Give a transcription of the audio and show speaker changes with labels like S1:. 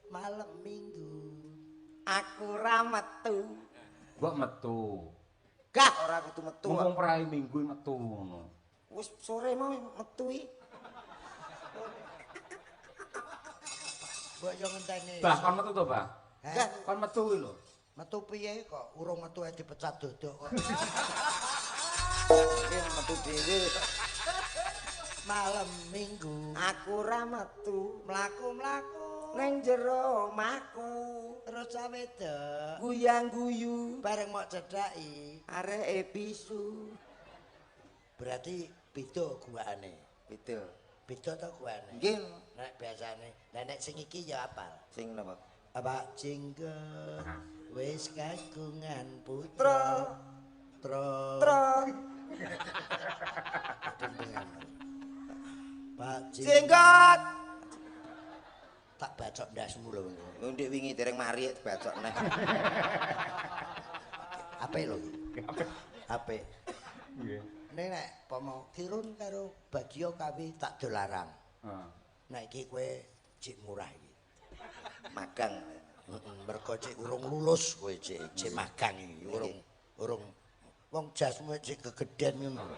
S1: Malam Minggu
S2: aku ra metu.
S3: Mbok metu.
S2: Gah ora kudu metu.
S3: Mumpung prai Minggu metu ngono.
S2: Wis sore mau metu iki.
S1: Mbok yo ngenteni.
S3: Bah kon metu to, Bah?
S1: Heh?
S3: Kon metu kuwi lho.
S1: Metu piye kok urung metu ae dipecat dodok kok.
S2: Iki metu dhewe.
S1: Malam Minggu
S2: aku ra metu,
S1: mlaku-mlaku
S2: ning jero omahku.
S1: Terus cah wedok
S2: guyang-guyu
S1: bareng mok cedhaki
S2: areke bisu.
S1: Berarti beda guakane.
S2: Beda.
S1: Beda to guakane?
S2: Nggih.
S1: Nek biasane, lah nek sing iki ya apal.
S2: Sing napa?
S1: Pak Jenggot wis kagungan putra. Tra.
S2: Tra.
S1: Pak
S2: Jenggot.
S1: Tak bacok ndasmu lho.
S2: Ndek wingi dereng mari dibacok neh.
S1: Apik lho iki. Apik.
S3: Nggih.
S1: Nek nek pomo Kirun karo Bagio kawi tak dolarang.
S3: Heeh.
S1: Nek iki kowe cik murah iki.
S2: Magang.
S1: Heeh, mergo cik urung lulus kowe cik magang iki, urung wong jasmu cik gegeden ngono.